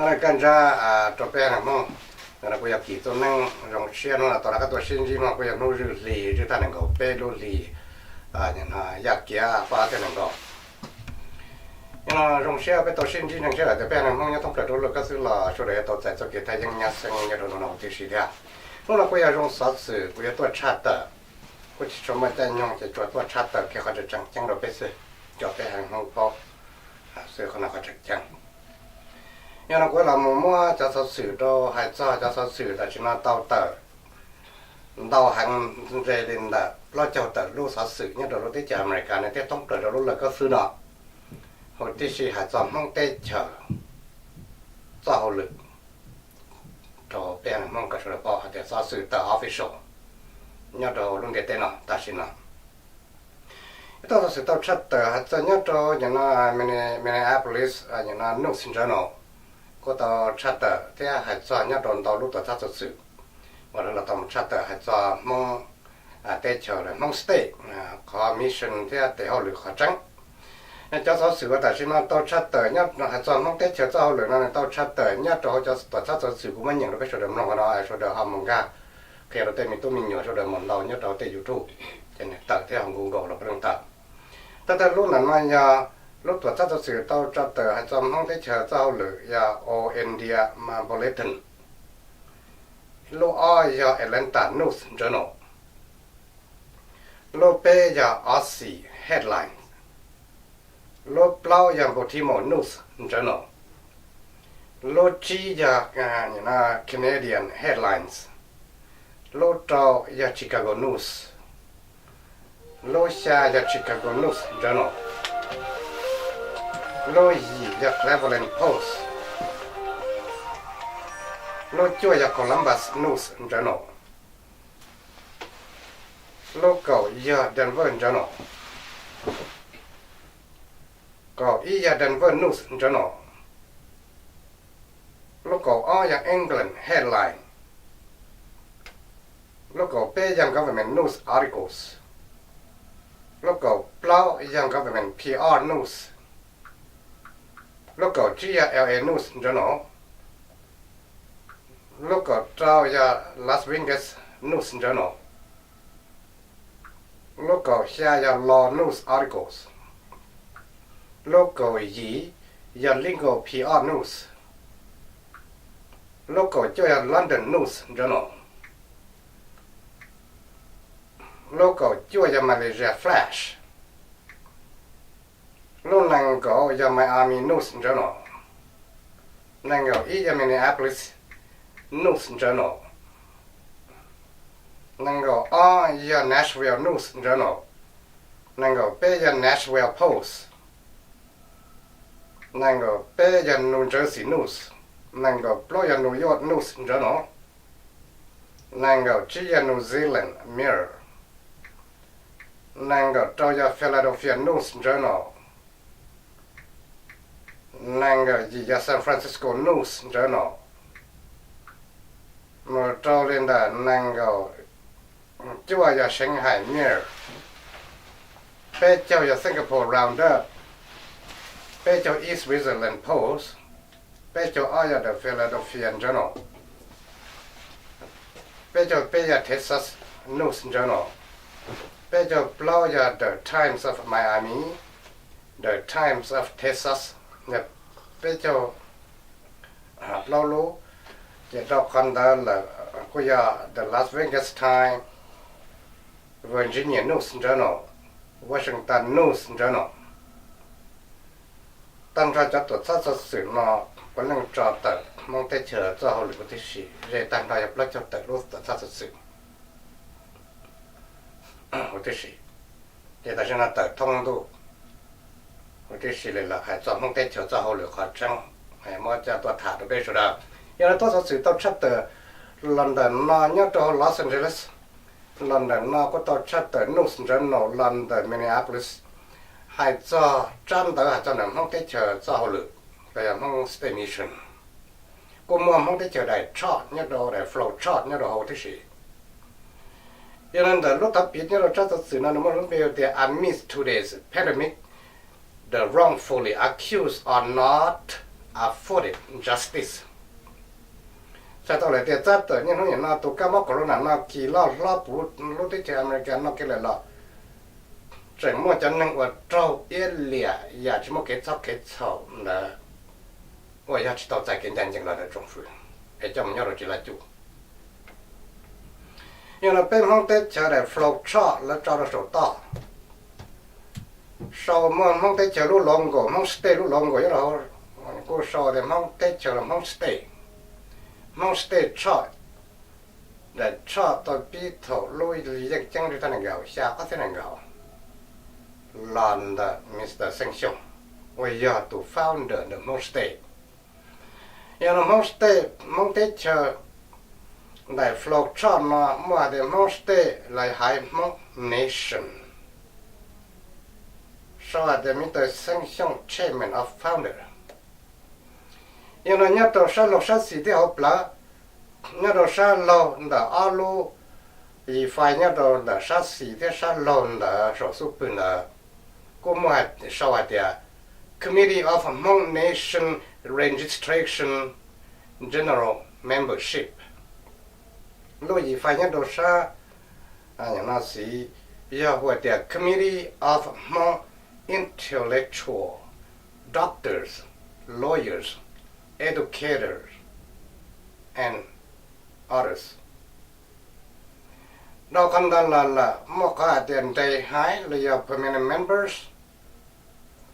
Nyob zoo koj ntsab rau peb haiv neeg Hmoob, no kuv yog Kim Txuj Neeb. Zoo siab hnub no tau rov qab tuaj sib ntsib no, kuj yog hnub zwj hli, zwj thaj nees nkaum peb lub hli, yaj kiav pab thiab nees nkaum. Nyob no zoo siab peb tau sib ntsib, ntseeg siab hais tias peb haiv neeg Hmoob nyob thoob plaws rau lub laj kab xwb los sawv daws yuav tau txais txoj kev thaj yeeb nyab xeeb nyob rau hnub no huv tib si thiab. Hnub no kuj yog zoo xov xwm kuv yuav tuaj tshaj tawm, kuj tsis tshua muaj caij nyoog ces tsuas tuaj tshaj tawm kiag qhov tseem ceeb rau peb xwb, cov peb haiv neeg Hmoob paub xwb, qhov no qhov tseem ceeb. Yog no kuv los mus muab cov xov xwm rau hais txog cov xov xwm tam sim no tau tawm ntau heev, ntshe li ntawm plaub caug tawm lub xov xwm nyob rau lub teb chaws Amelikas no thiab thoob plaws rau lub laj kab xwb no, huv tib si hais txog Hmoob teb chaws txoj hauj lwm rau peb haiv neeg Hmoob kom sawv daws paub hais tias xov xwm tawm official nyob rau lub ntiaj teb no tam sim no. Ib txoj xov xwm tau tshaj tawm hais txog nyob rau nim no Minneapolis, nim no News Journal kuj tau tshaj tawm thiab hais txog nyob rau ntau lub tuam txhab xov xwm uas lawv los tau mus tshaj tawm hais txog Hmoob teb chaws, Hmoob State, qhov mission thiab tes hauj lwm qhov tseeb. Cov xov xwm uas tam sim no tau tshaj tawm nyob hais txog Hmoob teb chaws txoj hauj lwm no nws tau tshaj tawm nyob rau hauv cov tuam txhab xov xwm kuv muab nyeem rau peb sawv daws mloog no, sawv daws ho mus nkag qhia rau tej me tub me nyuam sawv daws mus ntaus nyob rau tej YouTube, ces nws tawm thiab ho Google los puav leej tawm. Thawj thawj lub ntawm no yog lub tuam txhab xov xwm tau tso tawm hais txog Hmoob teb chaws txoj hauj lwm yog Old India Bulletin. Lub ob yog Atlanta News Journal. Lub peb yog Aussie Headlines. Lub plaub yog Baltimore News Journal. Lub tsib yog Canadian Headlines. Lub rau yog Chicago News. Lub xya yog Chicago News Journal. Lub yim yog Cleveland Post. Lub cuaj yog Columbus News Journal. Lub kaum yog Denver Journal. Kaum ib yog Denver News Journal. Lub kaum ob yog England Headline. Lub kaum peb yog Government News Articles. Lub kaum plaub yog Government P R News. Lub kaum tsib yog L A News Journal. Lub kaum rau yog Las Vegas News Journal. Lub kaum xya yog Law News Articles. Lub kaum yim yog Legal P R News. Lub kaum cuaj yog London News Journal. Lub kaum cuaj yog Malaysia Flash. Lub nees nkaum yog Miami News Journal. Nees nkaum ib yog Minneapolis News Journal. Nees nkaum ob yog Nashville News Journal. Nees nkaum peb yog Nashville Post. Nees nkaum peb yog New Jersey News. Nees nkaum plaub yog New York News Journal. Nees nkaum tsib yog New Zealand Mirror. Nees nkaum rau yog Philadelphia News Journal. Nees nkaum yim yog San Francisco News Journal. Mus rau li ntawm nees nkaum cuaj yog Shanghai Mirror. Peb caug yog Singapore Roundup. Peb caug ib Switzerland Post. Peb caug ob yog The Philadelphia Journal. Peb caug peb yog Texas News Journal. Peb caug plaub yog The Times of Miami, The Times of Texas. Peb caug plaub lub, ces rau qhov ntawd lawm kuj yog The Las Vegas Times, Virginia News Journal, Washington News Journal. Tag nrho cov tuam txhab xov xwm no puav leej tso tawm Hmoob teb chaws txoj hauj lwm huv tib si, ze tag nrho yog plaub caug tawm lub tuam txhab xov xwm huv tib si. Ces tam sim no tawm thoob ntuj huv tib si li lawm hais txog Hmoob teb chaws txoj hauj lwm qhov tseeb, muab coj tuaj tham rau peb sawv daws. Yog li txoj xov xwm tau tshaj tawm los ntawm no nyob rau Los Angeles, los ntawm no kuj tau tshaj tawm News Journal los ntawm Minneapolis, hais txog tsab ntawv hais txog ntawm Hmoob teb chaws txoj hauj lwm, los yog Hmoob State Mission. Kuj muaj Hmoob teb chaws daim tshoj nyob rau, daim flow chart nyob rau hauv tib si. Yog li ntawm lub thav piv nyob rau tsab xov xwm no nws muaj lub npe tias Amid Today's Pandemic, the Wrongfully Accused Are Not afforded justice. Txhais tau lawm tias txab tawm niaj hnub niam no tus kab mob corona no kis loj hlob puv lub teb chaws America no kiag lawm los tseem muaj cov neeg uas raug iab liam yam tsis muaj kev txhob kev txhaum ntawd uas yog tsis tau txais kev ncaj ncees los ntawm tsoom fwv es coj mus nyob rau tsis laj cum. Yog no peb Hmoob teb chaws daim flow chart lawv tso rau saum toj, sau muaj Hmoob teb chaws lub logo, Hmoob state lub logo nyob rau hauv, kuj sau tias Hmoob teb chaws los Hmoob state, Hmoob state chart, daim chart tau pib thaum lub yeej ceeb thib nees nkaum xya ob txhiab nees nkaum los ntawm Mister Xeeb Xyooj uas yog tus founder ntawm Hmoob state. Yog no Hmoob state, Hmoob teb chaws, daim flow chart no muaj hais tias Hmoob state los hais Hmoob nation, sau hais tias Mister Xeeb Xyooj chairman of founder. Yog no nyob rau sab laug sab xis thiab hauv plawv, nyob rau sab laug ntawm ob lub yis fais nyob rau ntawm sab xis thiab sab laug ntawm saum xub pwg ntawd kuj muaj sau hais tias Committee of Hmong Nation Registration General Membership. Lub yis fais nyob rau sab no xis yog hu tias Committee of Hmong Intellectual, Doctors, Lawyers, Educators and others. Dhau qhov ntawd los lawm muaj qhov hais tias nres haiv los yog permanent members,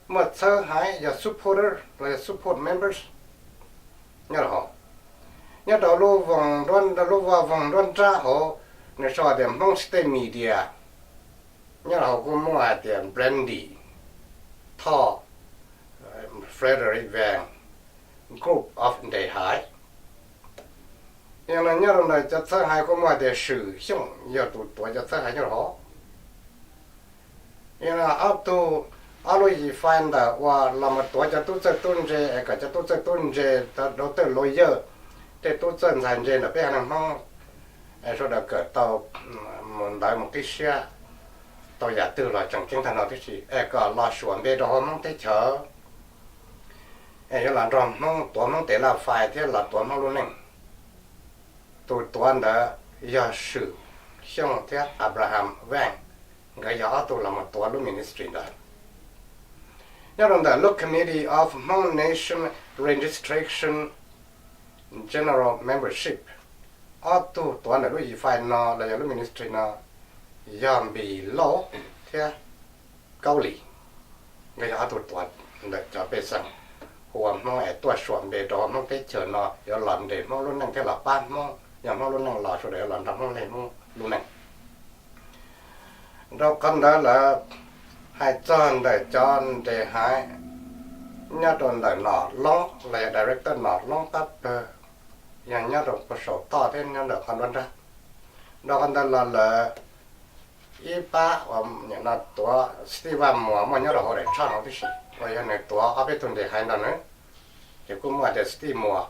muaj txhawb haiv yog supporter los yog support members nyob rau hauv. Nyob rau lub voos, lub vaj voog nruab nrab hauv, nws sau hais tias Hmong State Media. Nyob rau hauv kuj muaj hais tias Brandy, Todd, Frederick Vang, Group of nres haiv. Yog no nyob rau ntawm cov txhawb haiv kuj muaj hais tias Swm Xyooj yog tus tuav cov txhawb haiv nyob rau hauv. Yog no ob tug, ob lub yis fais ntawm uas los mus tuav cov tub txawj tub ntse es kom cov tub txawj tub ntse, doctor, lawyer, tej tub txawj ntxhais ntse ntawm peb haiv neeg Hmoob es sawv daws kawm tau mus ntawv mus qib siab tau yam twg los tseem ceeb tag nrho tib si es kom los suam npe rau hauv Hmoob teb chaws es yuav los nrog Hmoob tuav Hmoob tes laj fais thiab los tuav Hmoob lub neej. Tus tuav ntawd yog Swm Xyooj thiab Abraham Vang, nkawd yog ob tug los mus tuav lub ministry ntawd. Nyob rau ntawm lub Committee of Hmong Nation Registration General Membership, ob tug tuav ntawm lub yis fais no los yog lub ministry no yog Npis Lauj thiab Kaub Lis. Nkawd yog ob tug tuav ntawm cov pej xeem hu ua Hmoob es tuaj suam npe rau Hmoob teb chaws no yuav los nres Hmoob lub neej thiab los pab Hmoob, yog Hmoob lub neej los sawv daws yuav los nrog Hmoob li Hmoob lub neej. Rau qhov ntawd lawm, hais txog ntawm cov nres haiv nyob rau ntawm Nom Loob los yog director Nom Loob pab pawg, yog nyob rau puag saum toj thiab nyob ntawm qhov nruab nrab. Rau qhov ntawd los lawm ib pab uas nim no tuav Steve Vaj Muas muaj nyob rau hauv daim chart no tib si, uas yog nws tuav ob peb tug nres haiv ntawd na, ces kuj muaj tias Steve Muas,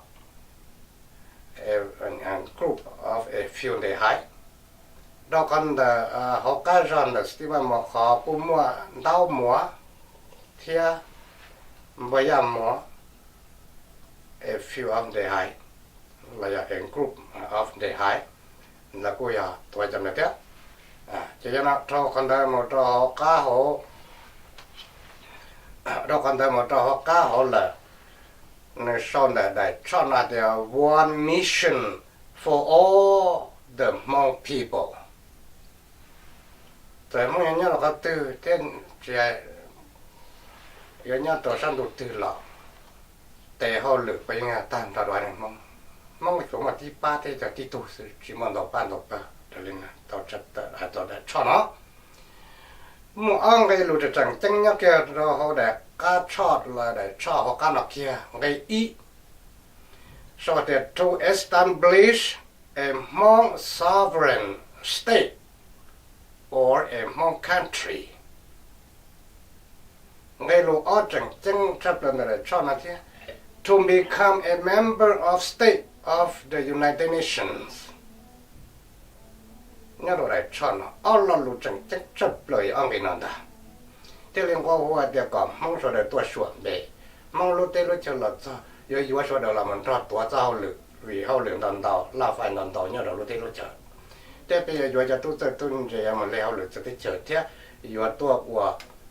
group of a few nres haiv. Rau qhov ntawm hauv qab zog ntawm Steve Vaj Muas qhov kuj muaj Ntaub Muas thiab Npua Yaj Muas, a few of nres haiv, los yog a group of nres haiv, lawv kuj yog tuav cov ntawd thiab. Ces yog no rau qhov ntawd mus rau hauv qab hauv, rau qhov ntawd mus rau hauv qab hauv lawm, nws sau ntawm daim chart no tias One Mission for All the Hmong People. Txawm Hmoob yuav nyob rau qhov twg thiab tsis yuav nyob rau sab ntuj twg los tes hauj lwm puas yeej yog tag nrho rau haiv neeg Hmoob. Hmoob tsuas muaj tib pab thiab cov tib tug xwb, tsis muaj ntau pab ntau pawg raws li tau tshaj tawm hais txog daim chart no. Muaj ob nqe lus tseem ceeb nyob kiag rau hauv daim qab chart los daim chart hauv qab no kiag. Nqe ib sau tias to establish a Hmong sovereign state or a Hmong country. Nqe lus ob tseem ceeb tshaj plaws ntawm daim chart no thiab, to become a member of state of the United Nations. Nyob rau daim chart no ob lo lus tseem ceeb tshaj plaws yog ob nqe no ntag. Thiaj li nqua hu hais tias kom Hmoob sawv daws tuaj suam npe, Hmoob lub teb lub chaw los txog yuav yuav sawv daws los mus nrog tuav txoj hauj lwm vim hauj lwm ntau ntau, laj fais ntau ntau nyob rau lub teb lub chaws. Thiab peb yuav yuav cov tub txawj tub ntse yuav mus hle hauj lwm txawv teb chaws thiab yuav tuaj ua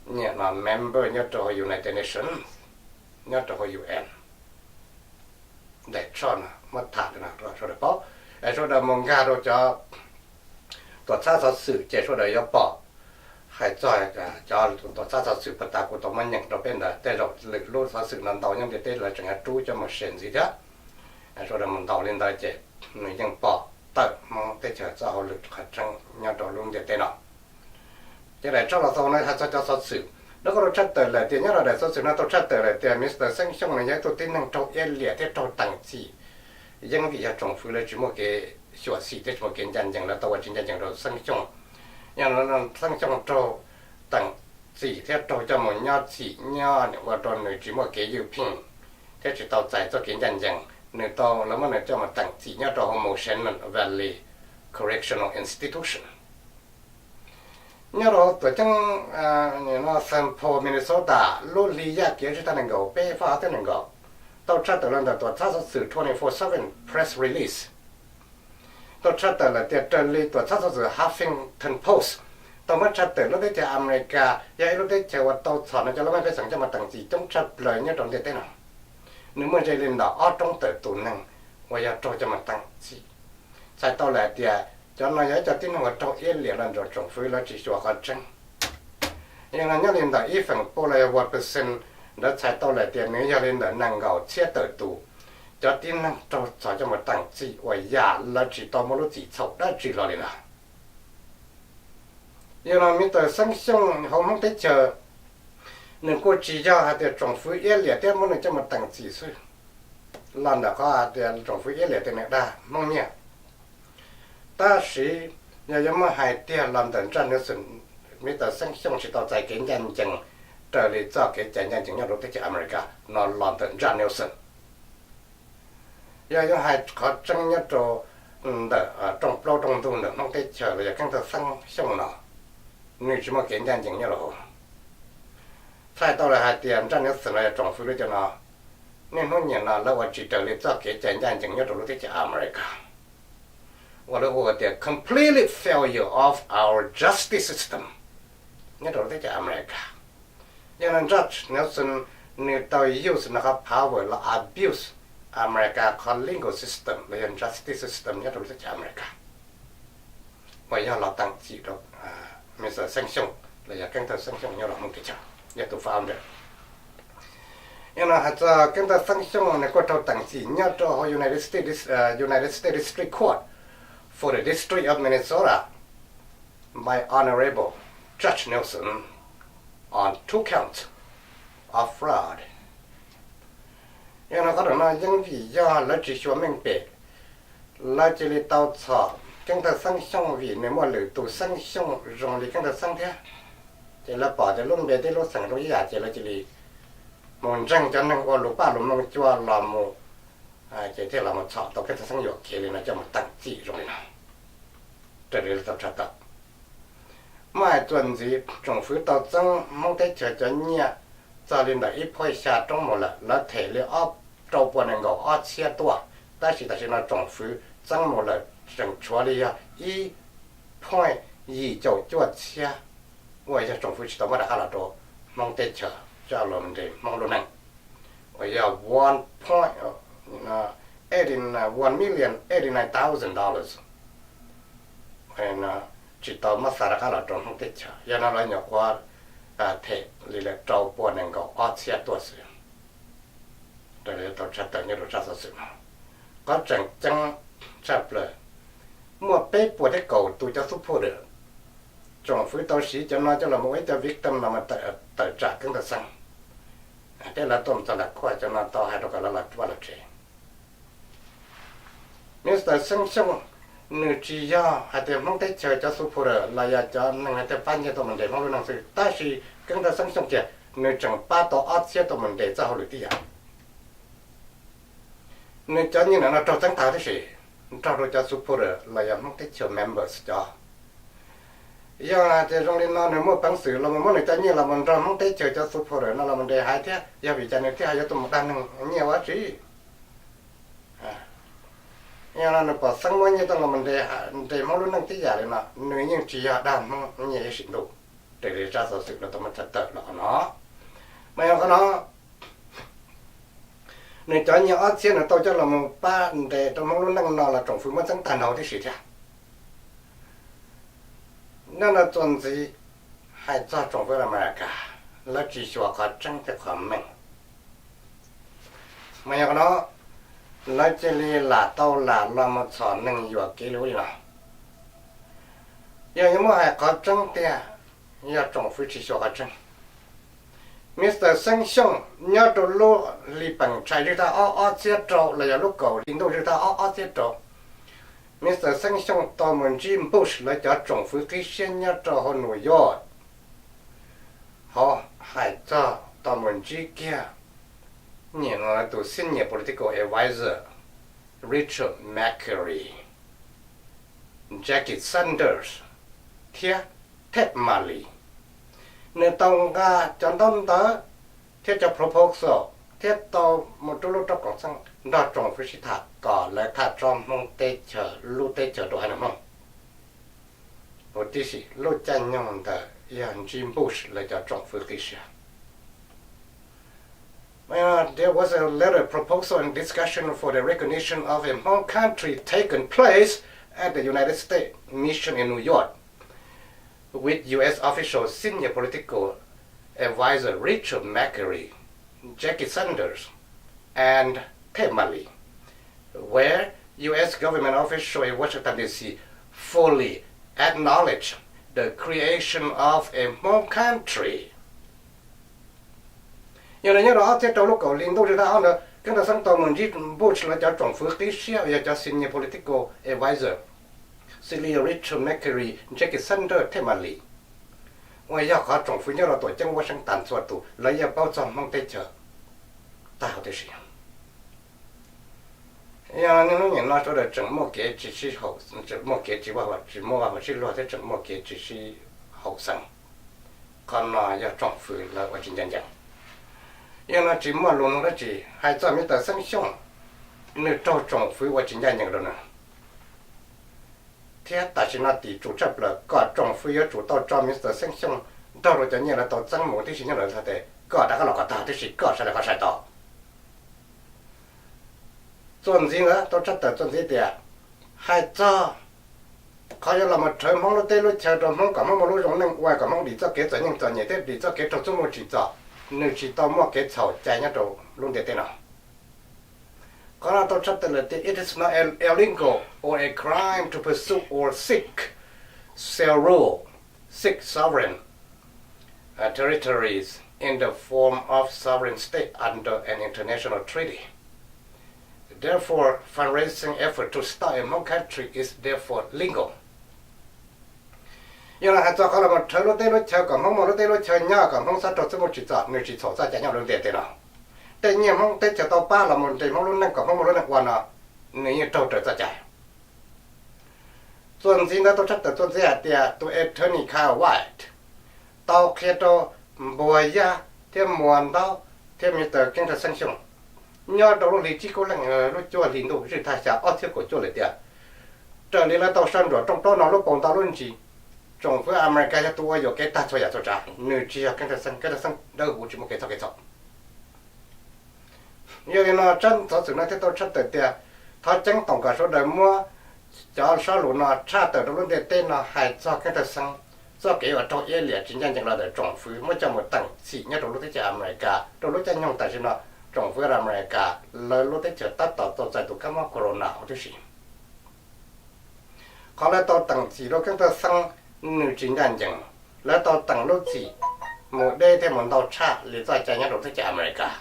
niam no member nyob rau hauv United Nations, nyob rau hauv U N. Daim tshoj no muab tham li no rau sawv daws paub, es sawv daws mus nkag rau cov tuam txhab xov xwm ces sawv daws yuav pom hais txog cov tuam txhab xov xwm puag ta kuv tau muab nyeem rau peb ntawd. Tej zaum lwm lub xov xwm no ntau nyob ntiaj teb lawv tseem yuav rub coj mus share ntxiv thiab. Sawv daws mus ntaus li ntawd ces nws yeej pom tawm Hmoob teb chaws txoj hauj lwm qhov tseeb nyob rau lub ntiaj teb no. Ces daim tshoj los xaus no hais txog cov xov xwm. Lawv kuj tau tshaj tawm lawm tias nyob rau daim xov xwm no tau tshaj tawm lawm tias Mr Xeeb Xyooj nws yog ib tug tib neeg raug iab liam thiab raug teem txim yeeb vim yog tsoom fwv lawv tsis muaj kev xyuam xim thiab tsis muaj kev ncaj ncees, lawv tau ua tsis ncaj ncees rau Xeeb Xyooj. Yog Xeeb Xyooj raug teem txim thiab raug coj mus nyob txim nyob ua rau nws tsis muaj kev ywj pheej thiab tsis tau txais txoj kev ncaj ncees, nws tau, lawv muab nws coj mus teem txim nyob rau hauv Moshannon Valley Correctional Institution. Nyob rau tuam ceeb Saint Paul, Minnesota, lub hli yaj kiav tsib tag nees nkaum peb fav hab teb nees nkaum, tau tshaj tawm los ntawm tuam txhab xov xwm twenty-four seven press release. Tau tshaj tawm lawm tias raws li tuam txhab xov xwm Huffington Post tau muab tshaj tawm, lub teb chaws Amelikas yog ib lub teb chaws uas tau txhom nws cov laj mej pej xeem coj mus teem txim coob tshaj plaws nyob rau ntiaj teb no. Nws muaj ze li ntawm ob roob tawm tus neeg uas yog raug coj mus teem txim. Txhais tau lawm hais tias cov no yog ib co tib neeg uas raug iab liam los ntawm tsoom fwv lawv tsis xyuas qhov tseeb. Yog no nyob li ntawm ib feem pua los yog one percent ntawd txhais tau lawm tias nws yog li ntawm nees nkaum txhiab tawm tus cov tib neeg raug txhom coj mus teem txim uas yam lawv tsis tau muaj lub txim txhaum dab tsi hlo li ntawd. Yog no Mr Xeeb Xyooj hauv Hmoob teb chaws, nws kuj tsis yog hais tias tsoom fwv iab liam thiab muab nws coj mus teem txim xwb, los ntawm qhov hais tias tsoom fwv iab liam tias nws dag Hmoob nyiaj. Tab sis yog yuav muab hais tiag los ntawm Ntsaj Nelson, Mr Xeeb Xyooj tsis tau txais kev ncaj ncees raws li txoj kev cai ncaj ncees nyob rau teb chaws Amelikas no los ntawm Ntsaj Nelson. Yog yuav hais qhov tseeb nyob rau ntawm rooj plaub rooj ntug ntawm Hmoob teb chaws los yog Keeb Thawj Xeeb Xyooj no, nws tsis muaj kev ncaj ncees nyob rau hauv. Txhais tau lawm hais tias Ntsaj Nelson los yog tsoom fwv lawv cov no, niaj hnub niaj no lawv ua tsis raws li txoj kev cai ncaj ncees nyob rau lub teb chaws Amelikas, uas lawv hu tias completely failure of our justice system nyob rau lub teb chaws Amelikas. Yog no Judge Nelson nws tau use nws qhov power los abuse Amelikas qhov legal system los yog justice system nyob rau lub teb chaws Amelikas, uas yog los teem txim rau Mr Xeeb Xyooj los yog Keeb Thawj Xeeb Xyooj nyob rau Hmoob teb chaws, yog tus founder. Yog no hais txog Keeb Thawj Xeeb Xyooj nws kuj raug teem txim nyob rau hauv United States, United States District Court for the District of Minnesota by Honorable Judge Nelson on two counts of fraud. Yog no qhov ntawm no yeej vim yog lawv tsis xyuas meej pem, lawv cia li tau txhom Keeb Thawj Xeeb Xyooj vim nws muaj lwm tus Xeeb Xyooj zoo li Keeb Thawj Xeeb thiab. Ces lawv pom tias lub npe thiab lub xeem zoo ib yam ces lawv cia li mus ntseeg cov neeg ua lus paj lus moo cua los mus, ces thiaj los mus txhom tau Keeb Thawj Xeeb yuam kev li no coj mus teem txim zoo li no. Raws li tau tshaj tawm, muab hais txuas ntxiv tsoom fwv tau txeeb Hmoob teb chaws cov nyiaj txog li ntawm ib phuj xya roob mus lawm, lawv them li ob rau pua nees nkaum ob txhiab tuaj, tab sis tam sim no tsoom fwv txeeb mus lawm tseem tshuav li yog ib phuj yim caum cuaj txhiab, uas yog tsoom fwv tsis tau muab rov qab los rau Hmoob teb chaws coj los nres Hmoob lub neej, uas yog one point, one million eighty nine thousand dollars tsis tau muab xa rov qab los rau Hmoob teb chaws. Yog no lawv nyuam qhuav them li lawm rau pua nees nkaum ob txhiab tuaj xwb. Raws li tau tshaj tawm nyob rau tsab xov xwm no, qhov tseem ceeb tshaj plaws, muaj peb puas thiab kaum tus cov supporter, tsoom fwv tau siv cov no coj los ua ib cov victim los tawm tsam Keeb Thawj Xeeb, thiab lawv tuaj mus txog nram khuaj, cov no tau hais rau kom lawv los vaj los tsev. Mr Xeeb Xyooj, nws tsis yog hais tias Hmoob teb chaws cov supporter los yog cov neeg hais tias pab nyiaj tuaj mus nres Hmoob lub neej xwb, tab sis Keeb Thawj Xeeb Xyooj kiag nws tseem pab tau ob txhiab tuaj mus nres txoj hauj lwm tib yam. Nws cov nyiaj ntawm no raug txeeb tag tib si, raug rau cov supporter los yog Hmoob teb chaws members cov. Yog hais tias zoo li no nws muaj peev xwm los mus muab nws cov nyiaj los mus nrog Hmoob teb chaws cov supporter no los mus nres haiv thiab, yog vim cas nws thiaj ho yuav tuaj mus dag neeg nyiaj ua dab tsi? Yog no nws pom xeeb muab nyiaj tuaj los nres Hmoob lub neej tib yam li no, nws yeej tsis yog dag Hmoob nyiaj ib sim ntuj. Raws li tsab xov xwm no tau muab tshaj tawm los qhov no, mas yog qhov no, nws cov nyiaj ob txhiab nws tau coj los mus pab ntes rau Hmoob lub neej no los tsoom fwv muab txeeb tag nrho tib si thiab. Nyob no txuas ntxiv hais txog tsoom fwv Amelikas, lawv tsis xyuas qhov tseeb thiab qhov meej. Mas yog qhov no, lawv cia li lam tau lam los mus txhom neeg yuam kev li ub li no. Yog yuav muab hais qhov tseeb tiag, yog tsoom fwv tsis xyuas qhov tseeb. Mr. Xeeb Xyooj nyob rau lub hli peem tshais zwj thaj ob ob txhiab rau los yog lub kaum hli ntuj zwj thaj ob ob txhiab rau, Mr. Xeeb Xyooj tau mus ntsib Bush lawv cov tsoom fwv qib siab nyob rau hauv New York. Hauv hais txog tau mus ntsib kiag nyem no tus senior political adviser Richard McCreary, Jackie Sanders thiab Ted Marley. Nws tau nqa cov ntaub ntawv thiab cov proposal thiab tau mus rub lub rooj koom txheej nrog tsoom fwv sib tham kom lawv thaj tsob Hmoob teb chaws lub teb chaws rau haiv neeg Hmoob. Ua tib si lub caij nyoog ntawd yog ntsib Bush lawv cov tsoom fwv qib siab. There was a letter proposal and discussion for the recognition of a Hmong country taken place at the United States Mission in New York with U S official senior political advisor Richard McCreary, Jackie Sanders, and Ted Marley, where U S government official in Washington D C fully acknowledge the creation of a Hmong country. Yog li nyob rau ob txhiab rau lub kaum hli ntuj zej thaj ob ntawd Keeb Thaj Xeeb tau mus ntsib Bush lawv cov tsoom fwv qib siab uas yog cov senior political adviser, xws li Richard McCreary, Jackie Sanders thiab Marley, uas yog qhov tsoom fwv nyob rau tuam ceeb Washington txhua tus lawv yeej paub txog Hmoob teb chaws tag huv tib si. Yog lub nyem no sawv daws tseem muaj kev tsis sib haum, tseem muaj kev tsis, tsis muaj vaj huam sib luag thiab tseem muaj kev tsis sib haum xeeb. Qhov no yog tsoom fwv lawv ua tsis ncaj ncees. Yog no tsis muaj lus nug dab tsi hais txog Mr. Xeeb Xyooj, nws raug tsoom fwv ua tsis ncaj ncees rau nws. Thiab tam sim no tim tsum tshaj plaws kom tsoom fwv yuav tsum tau tso Mr. Xeeb Xyooj nrog rau cov nyiaj lawv tau txeeb mus tib si nyob lawv txhais tes kom rov qab los kom tag tib si kom sawv daws ho saib tau. Txuas ntxiv ntawd tau tshaj tawm txuas ntxiv tias hais txog qhov yuav los mus rhawv Hmoob lub teb lub chaw rau Hmoob kom Hmoob muaj lub zoo neej ua kom Hmoob dim txoj kev txom nyem txom nyem thiab dim txoj kev raug txuj muaj tsim txom, nws tsis tau muaj kev txhaum cai nyob rau lub ntiaj teb no. Qhov no tau tshaj tawm lawm tias it is not illegal or a crime to pursue or seek self-rule, seek sovereign uh, territories in the form of sovereign state under an international treaty. Therefore, fundraising effort to start a Hmong country is therefore legal. Yog los hais txog qhov los mus rhawv lub teb lub chaw kom Hmoob muaj lub teb lub chaw nyob kom Hmoob txhob raug txuj muaj tsim txom, nws tsis txhaum txoj cai nyob lub ntiaj teb no. Tej nyiaj Hmoob teb chaws tau pab los mus ntes Hmoob lub neej kom Hmoob muaj lub neej ua no, nws yeej raug raws txoj cai. Txuas ntxiv ntawd tau tshaj tawm txuas ntxiv hais tias tus Attorney Kyle White tau qhia rau Npuag Yaj thiab Muas Ntaub thiab Mr. Keeb Thaj Xeeb Xyooj nyob rau lub hli tsib kaum leej lub cuaj hli ntuj zij thaj xya ob txhiab kaum cuaj lawm tias raws li lawv tau soj ntsuam rooj plaub no lub paus ntau lub ntsis, tsoom fwv Amelikas yog tus ua yuam kev tag txhua yam txhua tsav, nws tsis yog Keeb Thaj Xeeb, Keeb Thaj Xeeb dawb huv tsis muaj kev txhaum kev txhaum. Yog li no tsab xov xwm no thiaj tau tshaj tawm tias thov ceeb toom kom sawv daws muab cov sab lus no tshaj tawm rau lub ntiaj teb no hais txog Keeb Thaj Xeeb txoj kev uas raug iab liam tsis ncaj ncees los ntawm tsoom fwv muab coj mus teem txim nyob rau lub teb chaws Amelikas rau lub caij nyoog tam sim no. Tsoom fwv Amelikas lawv lub teb chaws tab tom tau txais tus kab mob corona huv tib si. Qhov lawv tau teem txim rau Keeb Thaj Xeeb nws tsis ncaj ncees, lawv tau teem lub txim mus deb thiab mus ntau tshaj li txoj cai nyob rau teb chaws Amelikas.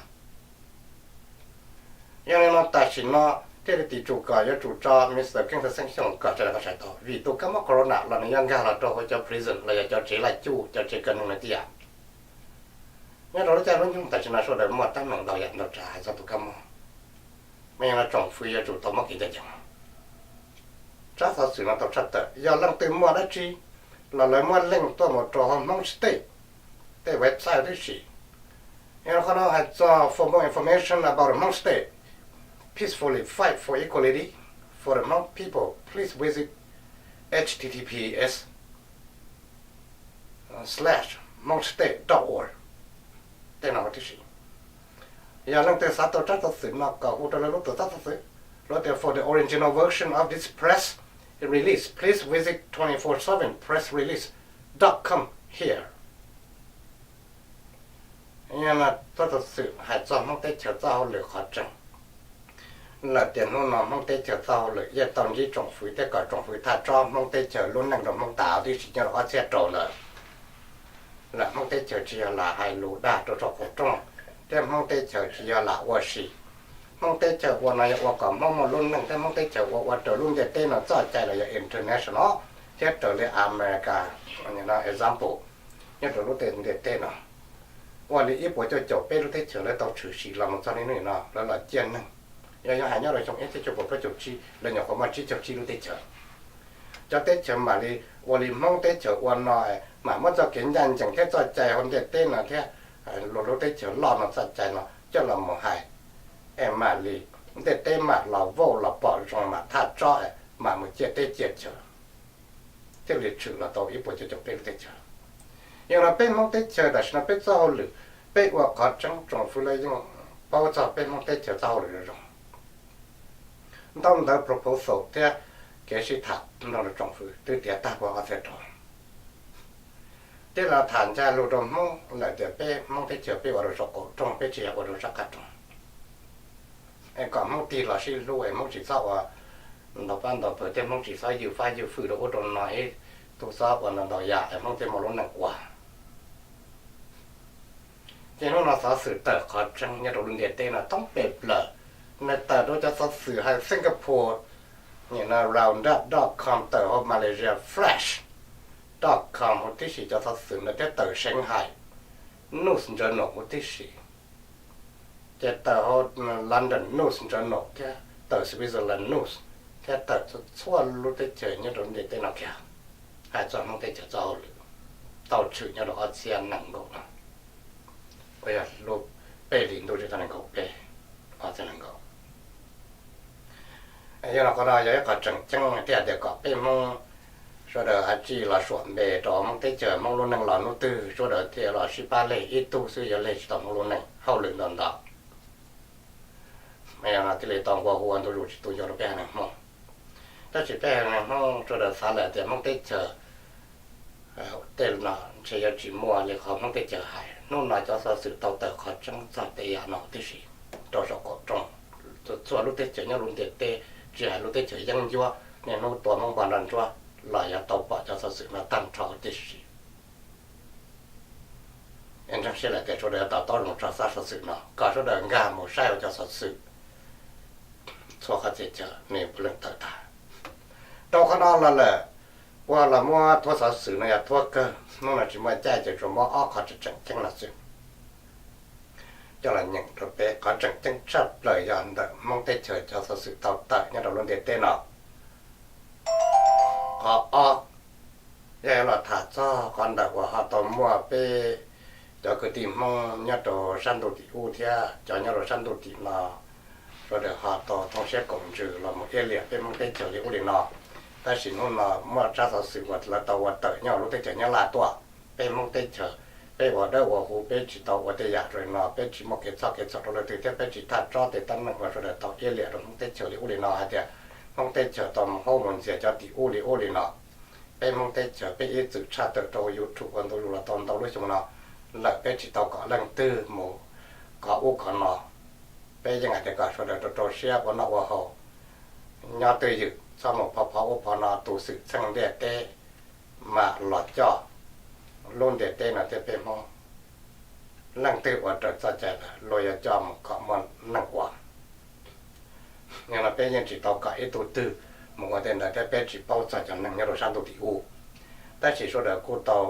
Yog li no tam sim no thiaj li tim tsum kom yuav tsum tso Mr. Keeb Thaj Xeeb Xyooj kom sawv daws ho saib tau vim tus kab mob corona los nws yuav nkag los rau hauv cov prison los yog cov tsev laj cuj cov tsev kaw neeg no tib yam. Nyob rau lub caij lub nyoog tam sim no sawv daws muaj teeb meem ntau yam ntau tsav hais txog tus kab mob, mas yog no tsoom fwv yuav tsum tau muab kev ncaj ncees. Tsab xov xwm no tau tshaj tawm yog leej twg muaj dab tsi los lawv muab link tuaj mus rau hauv Hmoob State tej website tib si. Yog qhov no hais txog for more information about the Hmong State, peacefully fight for equality, For the Hmong people, please visit H T T P S slash hmongstates dot org. Tej no huv tib si. Yog leej twg xav tau tsab xov xwm no kom hu rau lawv lub tuam txab xov xwm, lawv tias for the original version of this press release, please visit twenty four seven press release dot com here. Yog no, txab xov xwm hais txog Hmoob teb chaws txoj hauj lwm qhov tseeb. Lawm tias hnub no Hmoob teb chaws txoj hauj lwm yeej tau ntsib tsoom fwv thiab kom tsoom fwv thaj tsob Hmoob teb chaws lub neej rau Hmoob tas tib si nyob rau ob txhiab rau lawm. Lawm Hmoob teb chaws tsis yog lam hais lus dag rau saum qaum rooj, thiab Hmoob teb chaws tsis yog lam ua si. Hmoob teb chaws ua no yog ua kom Hmoob muaj lub neej, thiab Hmoob teb chaws ua ua raws lub ntiaj teb no txoj cai los yog international thiab raws li America example nyob rau lub ntiaj teb no. Ua li ib puas cuaj caum peb lub teb chaws lawv tau tshwm sim los mus txog niaj hnub no lawv los ciaj neeg. Yog yuav hais nyob rau xyoo ib txhiab cuaj puas plaub caug tsib lawv nyuam qhuav muaj tsib caug tsib lub teb chaws. Cov teb chaws mam li ua li Hmoob teb chaws ua no, mam muab txoj kev ncaj ncees thiab txoj cai hauv ntiaj teb no thiab luag lub teb chaws loj no txoj cai no coj los mus hais, es mam li ntiaj teb mam los vauj los pom zoo mam thaj tsob, mam mus ciaj teb ciaj chaw, thiaj li tshwm los tau ib puas cuaj caum peb lub teb chaws. Yog no peb Hmoob teb chaws tam sim no peb txoj hauj lwm, peb ua qhov tseeb tsoom fwv lawv yeej paub txog peb Hmoob teb chaws txoj hauj lwm zoo. Ntau ntawd proposal thiab kev sib tham nrog rau tsoom fwv twb tiav tag puag ob txhiab rau. Tij laug tham ncaj lus rau Hmoob lawm tias peb Hmoob teb chaws peb ua rau saum qaum rooj, peb tsis yog ua rau sab qab rooj. Es kom Hmoob tig los sib hlub es Hmoob tsis txhob ua ntau pab ntau pawg thiab Hmoob tsis txhob ywj fab ywj fwj rau ub rau no, ib tug txhob ua ntau ntau yam es Hmoob thiaj muaj lub neej ua. Ces hnub no xov xwm tawm qhov tseeb nyob rau lub ntiaj teb no thoob pes plaws. Nws tawm rau cov xov xwm hais Singapore, roundup dot com, tawm hauv Malaysia Flash dot com huv tib si cov xov xwm ntawd thiab tawm Shanghai News Journal huv tib si. Ces tawm hauv London News Journal thiab tawm Switzerland News thiab tawm txhua lub teb chaws nyob rau ntiaj teb no kiag, hais txog Hmoob teb chaws txoj hauj lwm tau tshwm nyob rau ob txhiab nees nkaum no, uas yog lub peb hlis ntuj tsib tag nees nkaum peb, ob txhiab nees nkaum. Yog no qhov no yog ib qho tseem ceeb thiaj hais tias kom peb Hmoob sawv daws ua tsis los suam npe rau Hmoob teb chaws Hmoob lub neej los hnub twg sawv daws thiaj los sib pab leg ib tug xwb yuav leg tsis tau Hmoob lub neej hauj lwm ntau ntau. Yog no thiaj li tau nqua hu ua ntu zus tsis tu ncua rau peb haiv neeg Hmoob. Tab sis peb haiv neeg Hmoob sawv daws xav lawm tias Hmoob teb chaws tej no ntshe yuav tsis muaj li qhov Hmoob teb chaws hais. Hnub no cov xov xwm tau tawm qhov tseeb txog tej yam no tib si rau saum qaum rooj. Txhua lub teb chaws nyob lub ntiaj teb, tsis hais lub teb chaws yeeb ncuab, niaj hnub tua Hmoob npog nrog ntsuab los yuav tau pom cov xov xwm no tag nrho tib si. Es ntseeg siab lawm tias sawv daws yuav to taub zoo tso xab xov xwm no kom sawv daws nkag mus saib ua cov xov xwm txhua qhov txhia chaw nws puav leej tawm tag. Rau qhov no los lawm, puas los muab thuab xov xwm no yog thuab kawg, hnub no tsis muaj caij ces tsuas muab ob qhov tseem ceeb no xwb coj los nyeem rau peb. Qhov tseem ceeb tshaj plaws yog ntawm Hmoob teb chaws cov xov xwm tau tawm nyob rau lub ntiaj teb no. Qhov ob, yog yuav los tham txog qhov ntawm uas ho tau muaj peb cov kwv tij Hmoob nyob rau sab ntuj tim ub thiab cov nyob rau sab ntuj tim no, sawv daws ho tau thooj siab koom ntsws los mus iab liam peb Hmoob teb chaws li ub li no. Tab sis hnub no muaj tsab xov xwm uas lawv tau ua tawm nyob lub teb chaws Nyab Laj tuaj, peb Hmoob teb chaws, peb ua dawb ua huv, peb tsis tau ua tej yam zoo li no, peb tsis muaj kev txhoj kev txhaum rau leej twg thiab peb tsis thaj tsob tej teeb meem uas sawv daws tau iab liam rau Hmoob teb chaws li ub li no hais tias Hmoob teb chaws tau mus haub mus ntxias cov tim ub li ub li no. Peb Hmoob teb chaws peb ib txwm tshaj tawm rau YouTube ua ntu zus los tau ntau lub xyoo no lawm, peb tsis tau kom leej twg mus kov ub kov no. Peb yeej hais tias kom sawv daws rau rau siab ua noj ua haus, nyob twj ywm, txhob mus phov phov ub phov no, tus xwm txheej ntiaj teb mam los coj lub ntiaj teb no thiab peb Hmoob. Leej twg ua raws txoj cai lawm luag yuav coj mus kom muaj neej ua. Yog no peb yeej tsis tau kom ib tug twg mus ua tej ntawd thiab peb tsis paub txog cov neeg nyob rau sab ntuj tim ub. Tab sis sawv daws kuj tau,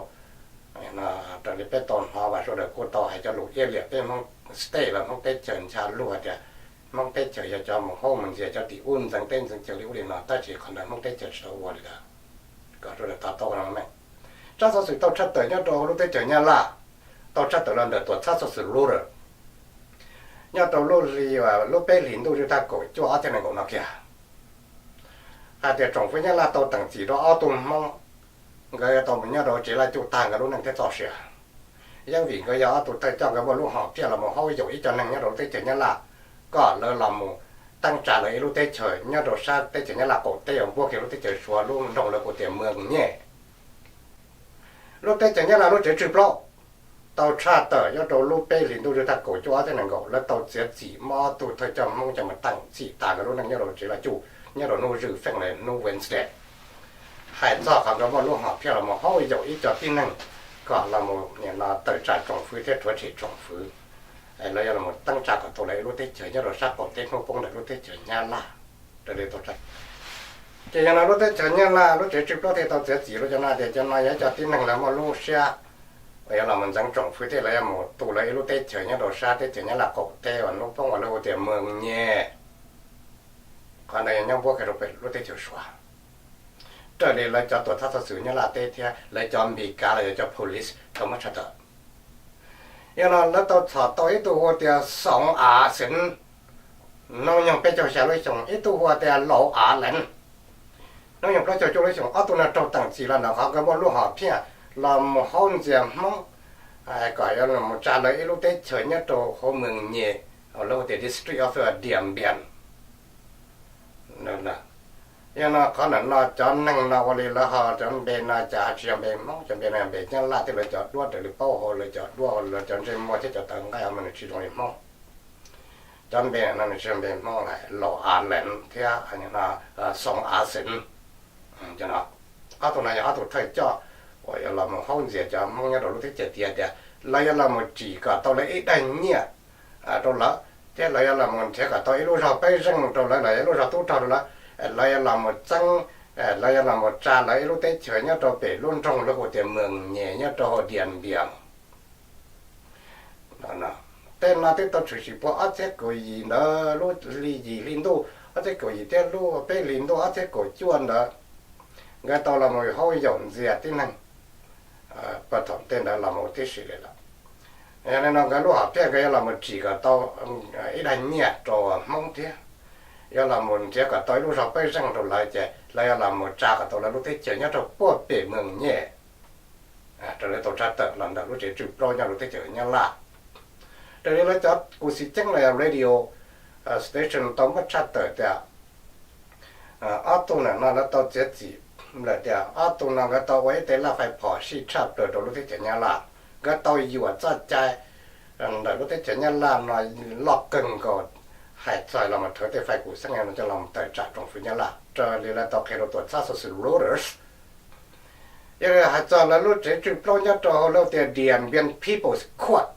raws li peb tau hnov mas sawv daws kuj tau hais cov lus iab liam peb Hmoob state los Hmoob teb chaws ncha lug hais tias Hmoob teb chaws yog cov mus haub mus ntxias cov tim ub ntxeev teb ntxeev chaw li ub li no, tab sis qhov ntawd Hmoob teb chaws tsis tau ua li ntawd. Kom sawv daws to taub ua no meej. Tsab xov xwm tau tshaj tawm nyob rau lub teb chaws Nyab Laj, tau tshaj tawm los ntawm tuam txhab xov xwm Reuters nyob rau lub hli, lub peb hlis ntuj tsib tag kaum cuaj ob txhiab nees nkaum no kiag. Hais tias tsoom fwv Nyab Laj tau teem txim rau ob tug Hmoob, nkawd tau mus nyob rau tsev laj cuj tag nkawd lub neej thiab txoj sia. Yeej vim nkawd yog ob tug thawj coj, nkawd muaj lub hom phiaj los mus haub yaum ib co neeg nyob rau lub teb chaws Nyab Laj, kom lawv los mus teeb tsa lawv ib lub teb chaws nyob rau sab teb chaws Nyab Laj qaum teb uas npuab kiag lub teb chaws Suav lub nroog lawv hu tias Mws Nyej. Lub teb chaws Nyab Laj lub tsev tswj plaub tau tshaj tawm nyob rau lub peb hlis ntuj zwj thaj kaum cuaj ob txhiab nees nkaum, lawv tau txiav txim muab ob tug thawj coj Hmoob coj mus teem txim tas nkawd lub neej nyob rau tsev laj cuj nyob rau hnub zwj feej lawm hnub Wednesday. Hais txog qhov nkawd muaj lub hom phiaj los mus haub yaum ib co tib neeg kom los mus tawm tsam tsoom fwv thiab rhuav tshem tsoom fwv, lawv yuav los teeb tsa kom tau lawv ib lub teb chaws nyob rau sab qaum teb hnub poob ntawm lub teb chaws Nyab Laj. Ces yog no lub teb chaws Nyab Laj lub tsev tswj plaub thiaj tau txiav txim rau cov no tias cov no yog ib co tib neeg lawv muaj lub siab uas yuav los mus ntxeev tsoom fwv thiab lawv yuav mus tu lawv ib lub teb chaws nyob rau sab teb chaws Nyab Laj qaum teb uas hnub poob uas lawv hu tias Mws Nyej. Qhov ntawd yog nyob npuab kiag rau pem lub teb chaws Suav. Raws li lawv cov tuam txhab xov xwm Nyab Laj teb thiab lawv cov Npis Kav los yog cov police tau muab tshaj tawm. Yog no lawv tau txhom tau ib tug hu tias Xoov Av Xeev, hnub nyoog peb caug xya lub xyoo, ib tug hu tias Laus Av Leev, hnub nyoog plaub caug cuaj lub xyoo. Ob tug no raug teem txim los ntawm qhov nkawd muaj lub hom phiaj los mus haub ntxias Hmoob kom yuav los mus tsa lawv ib lub teb chaws nyob rau hauv Mws Nyej, lawv hu tias District of Dien Bien. Yog no qhov ntawm no cov neeg no ua li lawv ho cov npe no cas ho tsis yog npe Hmoob, cov npe no yog npe Nyab Laj thiab lawv cov duab raws li paub hauv lawv cov duab, lawv cov ntsej muag thiab cov tawv nqaij mas nws tsis zoo li Hmoob. Cov npe no nws tsis yog npe Hmoob lawm, Laus Av Leev thiab Xoov Av Xeev. Ob tug no yog ob tug thawj coj uas yuav los mus haub ntxias cov Hmoob nyob rau lub teb chaws tias, tias lawv yuav los mus tsim kom tau lawv ib daim nyiaj rau lawv, thiab lawv yuav los mus nrhiav kom tau ib lub zog pawg zeej rau lawv los yog ib lub zog tub rog rau lawv. Lawv yuav los mus txeeb, lawv yuav los mus tsa lawv ib lub teb chaws nyob rau pem lub nroog lawv hu tias Mws Nyej nyob rau hauv Dien Bien. Tej no twb tau tshwm sim puag ob txhiab kaum yim ntawd lub hli yim hli ntuj ob txhiab kaum yim thiab lub peb hlis ntuj ob txhiab kaum cuaj ntawd, nkawd tau los mus haub yaum ntxias tib neeg puag thaum tej ntawd los mus tib si li lawm. Yog li no nkawd lub hom phiaj nkawd yuav los mus tsim kom tau ib daim nyiaj rau Hmoob thiab yuav los mus nrhiav kom tau ib lub zog pawg zeej rau lawv ces lawv yuav los mus tsa kom tau lawv lub teb chaws nyob rau puag pem Mws Nyej. Raws li tau tshaj tawm los ntawm lub tsev tswj plaub nyob rau teb chaws Nyab Laj. Raws li lawv cov kuv xis ceeb los yog radio station tau muab tshaj tawm tias ob tug ntawm no lawv tau txiav txim lawm tias ob tug no nkawd tau ua ib tes laj fais phom sij tshaj plaws rau lub teb chaws Nyab Laj. Nkawd tau yuam txoj cai ntawm lub teb chaws Nyab Laj no loj kawg nkaus, hais txog los mus rhawv tej fais kuv xeeb no coj los tawm tsam tsoom fwv Nyab Laj raws li lawv tau qhia rau tuam txhab xov xwm Reuters. Yog li hais txog lawv lub tsev tswj plaub nyob rau hauv lawv tias Dien Bien People's Court,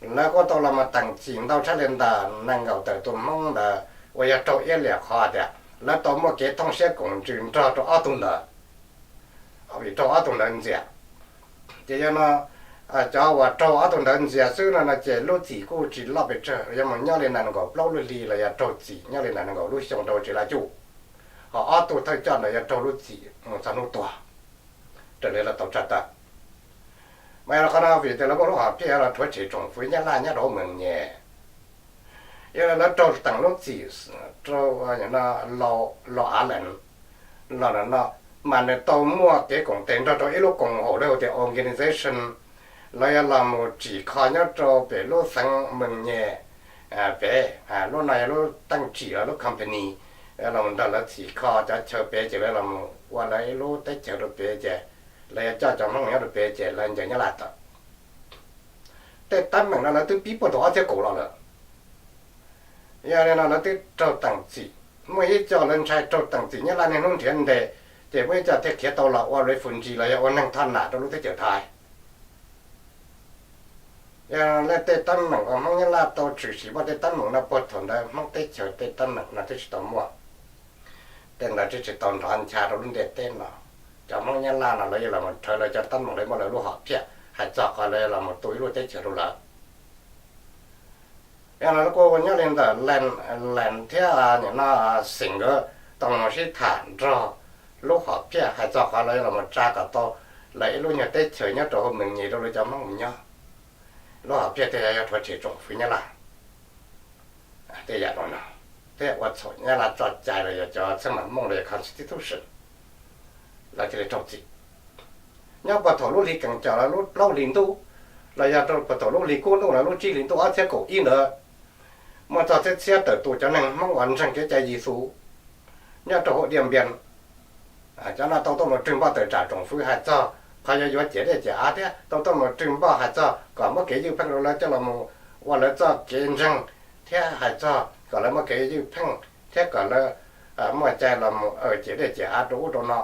lawv kuj tau los mus teem txim ntau tshaj li ntawm nees nkaum tawm tus Hmoob ntawd uas yog raug iab liam qhov tias lawv tau muaj kev thooj siab koom ntsws nrog rau ob tug ntawd, vim raug ob tug ntawd ntxias. Ces yog no cov uas raug ob tug ntawd ntxias xwb no no ces lub txim kuj tsis loj pes tsawg, yuav mus nyob li ntawm nees nkaum plaub lub hli los yog raug txim nyob li ntawm nees nkaum lub xyoo rau tsev laj cuj. Ho ob tug thawj coj ntawd yuav raug lub txim mus txog hnub tuag, raws li lawv tau tshaj tawm. Mas yog qhov no vim tias lawv muaj lub hom phiaj los rhuav tshem tsoom fwv Nyab Laj nyob rau hauv Mws Nyej. Yog li lawv raug teem lub txim rau Laus Av Leev los no, mas nws tau muaj kev koom tes nrog rau ib lub koom haum lawv hu tias organization, lawv yuav los mus tsim kho nyob rau pem lub xeev Mws Nyej pem. Lub no yog lub teej tsim los lub company los nrog lawv txim kho cov chaw pem ces lawv los mus ua lawv ib lub teb chaws rau pem ces lawv yuav coj cov Hmoob nyob rau pem ces lawv ncaws Nyab Laj tawm. Tej teeb meem no lawv twb pib puag thaum ob txhiab kaum los lawm. Yog li no lawv twb raug teem txim, muaj ib co lawv ntshai raug teem txim Nyab Laj niaj hnub nrhiav ntes, ces muaj ib co thiaj khiav tau los ua refugee los yog ua neeg thoj nam rau lub teb chaws Thaib. Yog li tej teeb meem uas Hmoob Nyab Laj tau tshwm sim muaj tej teeb meem no puag thaum ntawd Hmoob teb chaws tej teeb meem no twb tsis tau muaj. Tej ntawd twb tsis tau nrov ncha rau lub ntiaj teb no. Cov Hmoob Nyab Laj no lawv yuav los rhawv lawv cov teeb meem, lawv muaj lawv lub hom phiaj hais txog qhov lawv yuav los mus tu ib lub teb chaws rau lawv. Yog no lawv kuj nyob li ntawm Leev thiab nim no Xeev nkawd tau mus sib tham nrog lub hom phiaj hais txog qhov lawv yuav los tsa kom tau lawv ib lub nyuag teb chaws nyob rau hauv Mws Nyej rau lawv cov Hmoob mus nyob. Lub hom phiaj thiaj yog rhuav tshem tsoom fwv Nyab Laj. Tej yam no no thiab ua txhaum Nyab Laj tso cai los yog cov txheej mam mooj los yog constitution, lawv thiaj li raug txim. Nyob puag thaum lub hli Kees Cam los lub plaub hlis ntuj, los yog rau puag thaum lub hli kub ntuj los lub tsib hlis ntuj ob txhiab kaum ib ntawd, muaj txog txhiab txhiab tawm tus cov neeg Hmoob uas ntseeg kev cai Yexus nyob rau hauv Diaj Npias, cov no tau tuaj mus rwg npoj tawm tsam tsoom fwv hais txog qhov yuav yuav ciam dej ciam av thiab tau tuaj mus rwg npoj hais txog kom muab kev ywj pheej rau lawv coj los mus ua lawv txoj kev ntseeg, thiab hais txog kom lawv muab kev ywj pheej thiab kom lawv muaj cai los mus aws ciam dej ciam av rau ub rau no,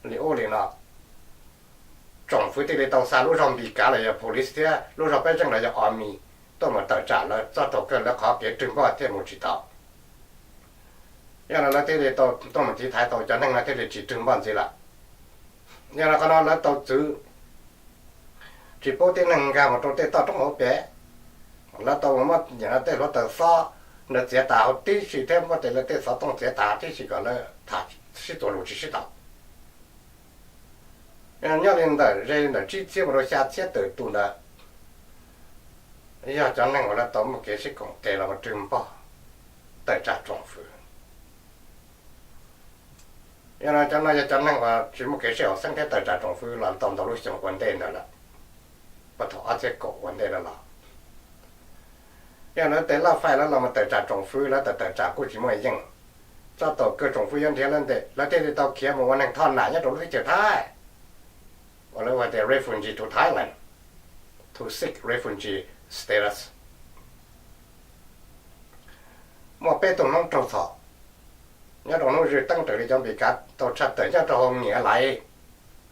li ub li no. Tsoom fwv thiaj li tau xa lub zog Npis Kav los yog police thiab lub zog peb zeej los yog army tuaj mus tawm tsam lawv txog thaum kawg lawv qhov kev rwg npoj thiaj mus tsis tau. Yog li lawv thiaj li tau tuaj mus tiv thaiv tau cov neeg no thiaj li tsis rwg npoj ntxiv lawm. Yog li qhov no lawv tau txwv tsis pub tib neeg nkag mus rau tej toj roob hauv pes. Lawv tau muab tej hluav taws xob ntawd txiav tas huv tib si thiab muab tej lawv tej xov tooj txiav tas tib si kom lawv tham sib txuas lus tsis sib tau. Nyob li ntawm ze ntawm tsib txhiab mus rau xya txhiab tawm tus ntawd yog cov neeg uas lawv tau muaj kev sib koom tes los mus rwg npog tawm tsam tsoom fwv. Yog no cov no yog cov neeg uas tsis muaj kev sib haum xeeb thiab tawm tsam tsoom fwv los tau ntau lub xyoo ua ntej ntawd lawm, puag thaum ob txhiab kaum ua ntej lawm los. Yog lawv tej laj fais lawv los mus tawm tsam tsoom fwv, lawv tawm tawm tsam kuj tsis muaj yeej. Txog thaum kawg tsoom fwv yuav nrhiav lawv ntej, lawv thiaj li tau khiav mus ua neeg thoj nam nyob rau lub teb chaws Thaib, uas lawv hu tias refugee to Thailand, to seek refugee status. Muaj peb tug Hmoob raug txhom nyob rau hnub Zwj Teeb raws li cov Npis Kav tau tshaj tawm nyob rau hauv Nyiam Lais,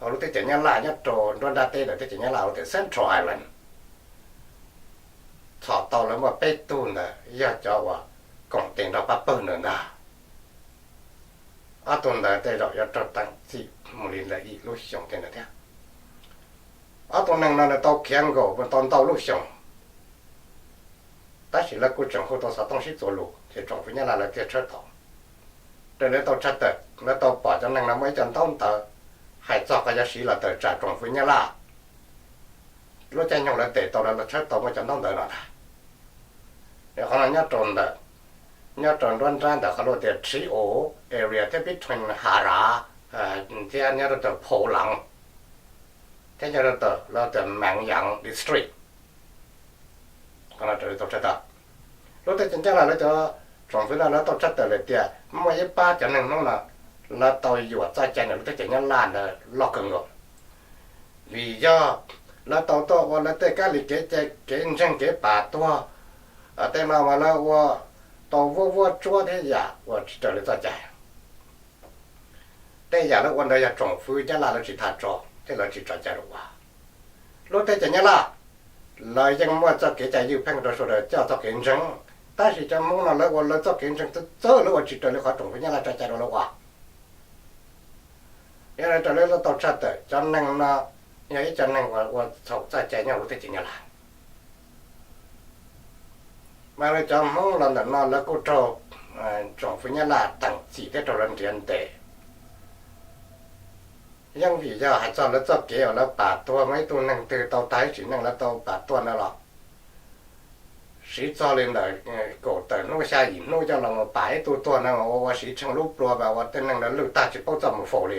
hauv lub teb chaws Nyab Laj nyob rau nruab nrab teb ntawm teb chaws Nyab Laj hauv tias Central Island. Txhom tau lawv muaj peb tug ntawd yog cov uas koom tes nrog pab pawg ntawd ntag. Ob tug ntawd tej zaum yuav raug teem txim mus li lawm ib lub xyoos tej ntawd thiab. Ob tug neeg no nws tau khiav nkaum tau ntau lub xyoos, tab sis lawv kuj tseem hu tau xov tooj sib txuas lus ces tsoom fwv Nyab Laj lawv thiaj tshawb tau. Raws li tau tshaj tawm lawv tau pom cov neeg no muaj ib co ntaub ntawv hais txog qhov yuav siv los tawm tsam tsoom fwv Nyab Laj. Lub caij nyoog lawv tes tau lawv tshawb tau muaj cov ntaub ntawv no ntag. Qhov no nyob rau ntawm, nyob rau nruab nrab ntawm qhov lus tias Tri O area thiab between Hav Ras thiab nyob rau tom Phav Laj thiab nyob rau tom lawv tias Mav Yas District. Qhov no raws li tau tshaj tawm, lub teb chaws Nyab Laj lawv cov tsoom fwv no lawv tau tshaj tawm lawm tias muaj ib pab cov neeg Hmoob no lawv tau yuam txoj cai ntawm lub teb chaws Nyab Laj ntawd loj kawg nkaus, vim yog lawv tau tuaj ua lawv tej kab li kev cai kev ntseeg kev pam tuag, tej no mas lawv ua tau vuab vuab tsuab thiab yam uas tsis raws li txoj cai. Tej yam lawv ua ntawd yog tsoom fwv Nyab Laj lawv tsis tham tso thiab lawv tsis tso cai rau ua. Lub teb chaws Nyab Laj lawv yeej muaj txoj kev cai ywj pheej rau sawv daws coj txoj kev ntseeg, tab sis cov Hmoob no lawv ua lawv txoj kev ntseeg txawv txawv, lawv ua tsis raws li qhov tsoom fwv Nyab Laj tso cai rau lawv ua. Yog li raws li lawv tau tshaj tawm cov neeg no yog ib co neeg uas ua txhaum txoj cai nyob lub teb chaws Nyab Laj. Mas li cov Hmoob los ntawm no lawv kuj raug tsoom fwv Nyab Laj teem txim thiab raug lawv nrhiav ntes. Yeej vim yog hais txog lawv txoj kev uas lawv pam tuag, muaj ib tug neeg twg tau tag ib sim neej lawv tau pam tuag ntawd los siv txog li ntawm kaum tawm hnub xya yim hnub coj los mus pam ib tug tuag na, ua ua siv tsheej lub plua mas ua tej neeg ntawd lwj tag tsis paub txoj mus faus li.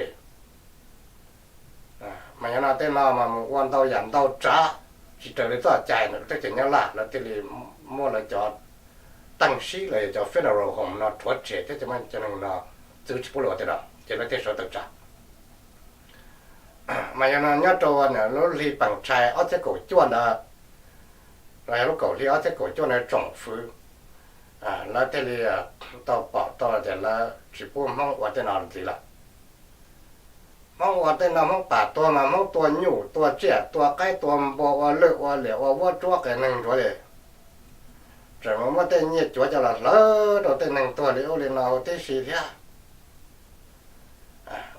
Mas yog no tej no mas mus ua ntau yam ntau tsav tsis raws li txoj cai ntawm teb chaws Nyab Laj, lawv thiaj li muab lawv cov teej sib los yog cov funeral home no rhuav tshem thiab cov neeg no txwv tsis pub los tej no ces lawv thiaj sawv tawm tsam. Mas yog no nyob rau lub hli Pees Tshais ob txhiab kaum cuaj ntawd, los yog lub kaum hli ob txhiab kaum cuaj ntawd tsoom fwv lawv thiaj li tau pom tau tias lawv tsis pub Hmoob ua tej no ntxiv lawm. Hmoob ua tej no Hmoob pam tuag mas Hmoob tua nyuj tua tsiaj tua qaib tua npua ua lwj ua liam ua vuab tsuab qias neeg ntsuav li. Tseem mus muab tej nyiaj cuav coj los hlawv rau tej neeg tuag li ub li no huv tib si thiab.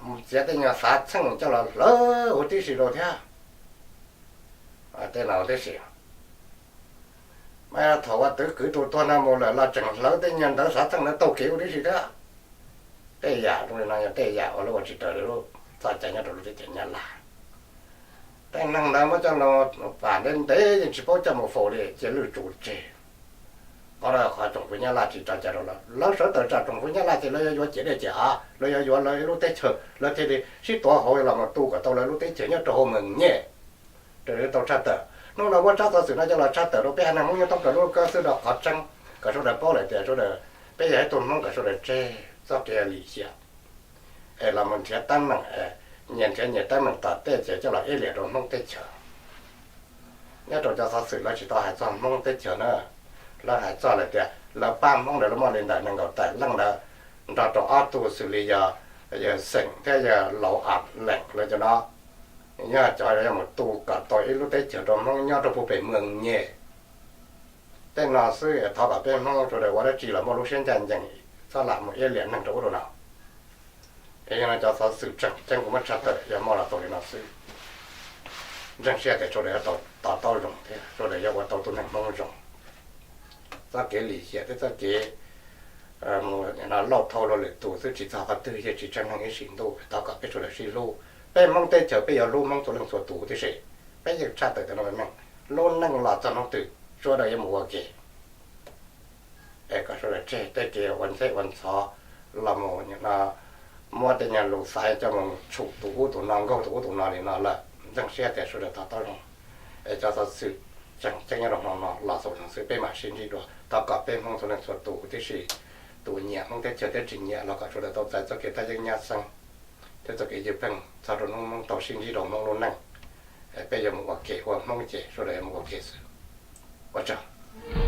Mus txiav tej nyuag xav txheej coj los hlawv huv tib si rau thiab. Tej no huv tib si. Mas thaum uas twv kwv tus tuag no mus lawm los tseem hlawv tej nyuag ntawv xav txheej ntawd taug kev huv tib si thiab. Tej yam zoo li no yog tej yam uas lawv ua tsis raws li lub txoj cai nyob rau lub teb chaws Nyab Laj. Tej neeg ntawd muab coj los pam ntev ntev yeej tsis paub coj mus faus li cia lwj tsuv tseg. qhov tsoom fwv Nyab Laj tsis tso cai rau lawv, lawv sawv tawm tsa tsoom fwv Nyab Laj ces lawv yuav yuav ciam dej ciam av, lawv yuav yuav lawv ib lub teb chaws, lawv thiaj li sib tuav hauv los mus tu kom tau lawv lub teb chaws nyob rau hauv Meem Nyej, raws li tau tshaj tawm. Hnub no muab tsab xov xwm no coj los tshaj tawm rau peb haiv neeg Hmoob nyob thoob plaws lub kab xwb rau qhov tseeb kom sawv daws paub lawm tias sawv daws, peb yog ib tug Hmoob kom sawv daws tseg txoj kev lim hiam, es los mus nrhiav teeb meem, nyias nrhiav nyias teeb meem tom tej ces coj los iab liam rau Hmoob teb chaws. Nyob rau cov xov xwm lawv tsis tau hais txog Hmoob teb chaws na, lawv hais txog lawm tias lawv pab Hmoob ntawd lawv muaj li ntawm nees nkaum tawm leej ntawd, nrog rau ob tug xws li yog, yog Xeem thiab yog Laus Am Leem lawv cov no, nyob cov yog mus tu kom tau ib lub teb chaws rau Hmoob nyob rau puag pem Meem Nyej. Tej no xwb thov kom peb Hmoob sawv daws ua dab tsi los muaj lub siab ncaj ncees, txhob lam mus iab liam neeg rau ub rau no. Es yog no cov xov xwm tseem ceeb kuv muab tshaj tawm yog muaj los tau li no xwb. Ntseeg siab tias sawv daws yuav to taub zoo thiab sawv daws yuav ua tau tus neeg Hmoob zoo. Txoj kev lim hiam thiab txoj kev mus lauj thau luag lwm tus xwb tsis txog qhov twg yeej tsis tseeb neeg ib sim ntuj. Thov kom peb sawv daws sib hlub, peb Hmoob teb chaws peb yuav hlub Hmoob txhua leej txhua tus tib si. Peb yeej tshaj tawm tias no lub neej los txog hnub twg sawv daws yuav mus ua ke. Es kom sawv daws tseg tej kev ua ntxheb ua ntxhov los mus no, muab tej nyuag lus xaiv coj mus tshum tus ub tus no, nkaug tus ub tus no li no lawm. Ntseeg siab tias sawv daws to taub zoo. Es cov xov xwm tseem ceeb nyob rau hmo no los xaus no xwb, peb mam sib ntsib dua. Thov kom peb Hmoob txhua leej txhua tus tib si, tus nyiam Hmoob teb chaws thiab tsis nyiam los kom sawv daws tau txais txoj kev tab yeeb nyab xeeb thiab txoj kev ywj pheej txog rau hnub Hmoob tau sib ntsib rau Hmoob lub neej. Peb yuav mus ua ke, ua Hmoob ces sawv daws yuav mus ua ke xwb. Ua tsaug.